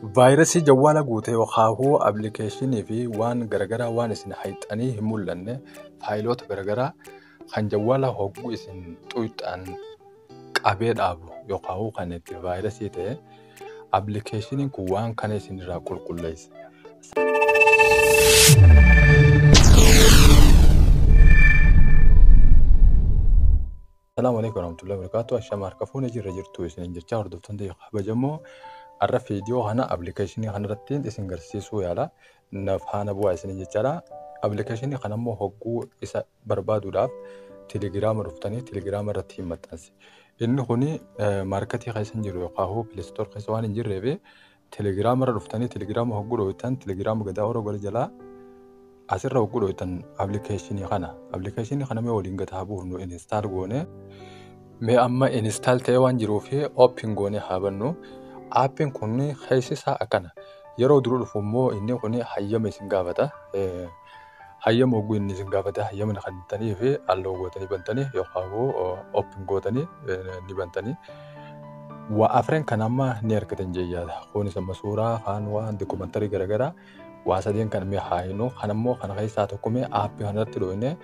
Vaayirasii jawwaala guute yookaan appilikeeshinii fi waan garaagaraa waan isin hayxanii hin mul'anne faayiloota garaagaraa kan jawwaala hogguu isin xuyixaan qabee dhaabu yookaan kan itti vaayirasii ta'e appilikeeshiniin kun waan kana isinirraa qulqulleessa. Salaamu alaikum warahmatullahi wabarakatuh. Ashama harka fuune jirra jirtu isiniin jecha hordoftoonni kabajamoo har'a viidiyoo kana appilikeeshinii kanarratti isin garsiisuu yaala. Na faana bu'aa isiniin jechaadha. Appilikeeshinii kana immoo hogguu isa barbaaduudhaaf telegiraama dhuftanii telegiraama irratti hin maxxansi. Inni kuni maarketii keessa hin jiru yookaan Play Store keessa waan hin jirreef telegiraama irra dhuftanii telegiraama hogguu dhooftan telegiraama gadaa oroo gara jalaa asirra hogguu dhooftan appilikeeshinii kana. Appilikeeshinii kana mee waliin gataa buufnu install goone mee amma install ta'ee waan jiruuf open goone haa bannu. Aappiin kun keessi isaa akkana. Yeroo dura dhufu immoo inni kun hayyama isin gaafata. Hayyama hogguu inni isin gaafate hayyama kan tanii fi halluu gootanii bantanii yookaan open gootanii ni bantanii. Waa afreen kan amma ni argatan jechaadha. Kunis amma suuraa kaan waan dookumantarii garaagaraa waa sadeen kan mee haa hinu. Kan ammoo kana keessaa tokko mee aappii kanarratti dhoofne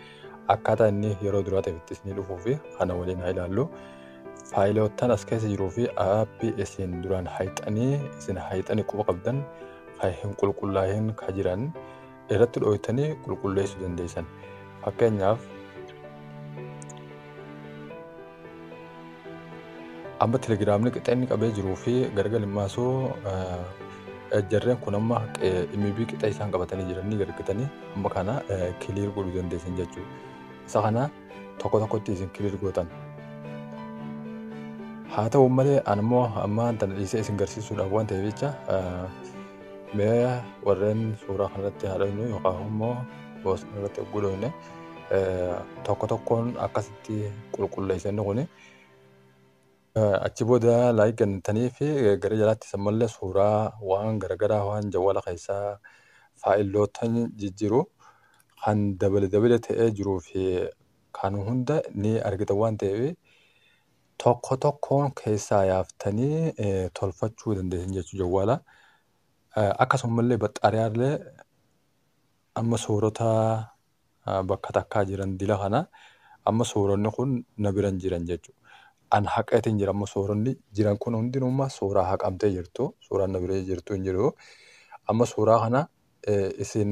akkaataa inni yeroo duraatiif itti isinii dhufuu fi kana waliin haa ilaallu. Faayiloottan as keessa jiruu fi aappii isin duraan hayxanii isin hayxanii quba qabdan kan hin qulqullaa'in kan jiran irratti dhooftanii qulqulleessuu dandeessan. Fakkeenyaaf amma telegiraamni qixa inni qabee jiruu fi gargalimmaasoo jarreen kun amma MB qixa isaan qabatanii jiran ni gargatanii amma kana clear godhuu dandeessan jechuudha. Isa kana tokko tokkotti isin clear gootan. Haa ta'u malee ani immoo amma tana dhiisee isin garsiisuudhaaf waan ta'eef jecha mee warreen suuraa kanarratti haa dhaynu yookaan immoo bosona irratti hogguu dhoofne tokko tokkoon akkasitti qulqulleessan kuni. Achi booda like kennitanii fi gara jalaatti ammallee suuraa waan garaagaraa waan jawwaala keessaa faayiloota jijjiiru kan dabale dabale ta'ee jiruu fi kan hunda ni argitan waan ta'eef tokko tokkoon keessaa yaaftanii tolfachuu dandeessan jechuudha jawwaala. Akkasumallee baxxaariyaallee amma suurota bakka takkaa jiran dila kana amma suuronni kun na bira hin jiran jechuudha. An haqeetiin jira amma suuronni jiran kun hundinuu suuraa haqamtee jirtu. Suuraan na bira jirtu hin jiru. Amma suuraa kana isin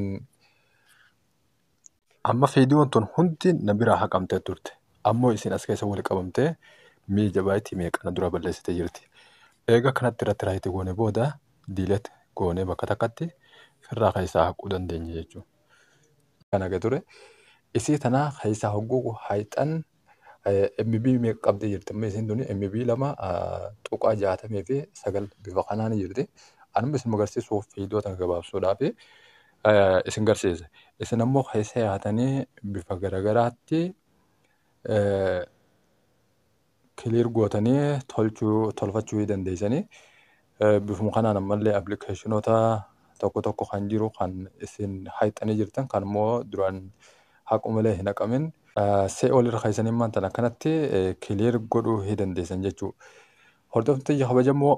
amma viidiyoon tun hundi na biraa haqamtee turte. Ammoo isin as keessa wal qabamtee mi'a jabaayitii meeqa na dura balleessitee jirti. Eega kanatti irratti right goone booda delete goonee bakka takkatti firraa keessaa haquu dandeenya jechuudha. Kana ture. Isii tana keessaa hogguu hayxan MB meeqa qabdee jirti? Amma isiin tuni MB 2.69 bifa kanaan jirti. Anuma isin agarsiisuuf viidiyoo tana gabaabsuudhaaf isin garsiise. Isin ammoo keessa yaatanii bifa garaagaraatti clear gootanii tolfachuu dandeessanii. Bifuma kanaan ammallee appilikeeshinoota tokko tokko kan jiru kan isin hayxanii jirtan kan immoo duraan haqu malee hin haqamin see ol irra keessanii maantan akkanatti clear godhuu hin dandeessan jechuudha. Hordoftoota kabajamoo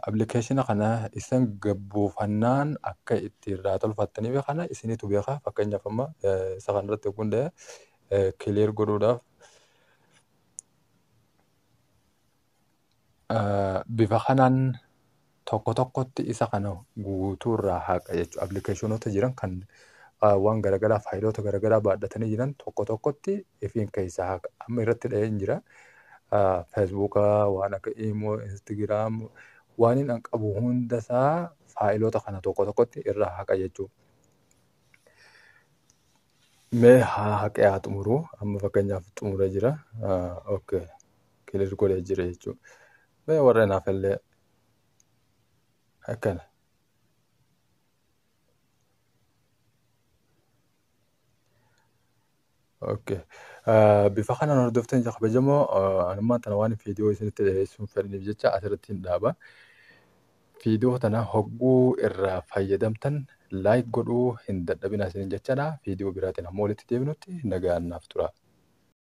appilikeeshina kana isin gabbuufannaan akka itti irraa tolfattaniif kana isinitu beeka. Fakkeenyaaf amma isa kanarratti hundee clear godhuudhaaf bifa kanaan tokko tokkotti isa kana guutuurraa haqa jechuudha. Appilikeeshinoota jiran kan waan garaagaraa faayiloota garaagaraa baadhatanii jiran tokko tokkotti ifiin keessaa haqa. Amma irratti dhahee hin jira. Feesbuuka waan akka Iimoo, Instagiraam waan inni qabu hundasaa faayiloota kana tokko tokkotti irraa haqa jechuudha. Mee haa haqee haa xumuru. Amma fakkeenyaaf xumuree jira. Okay. Clear godhee jira jechuudha. Mee warreen hafallee akkana. Okay. Bifa kanaan hordoftoonni kabajamoo anummaan tana waan viidiyoo isinitti dhiyeessuun fedhaniif jecha asirratti hin dhaaba. Viidiyoo tana hogguu irraa fayyadamtan like godhuu hin dadhabinaa isiniin jechaadha. Viidiyoo biraatiin hamma walitti deebinutti nagaan naaf tura.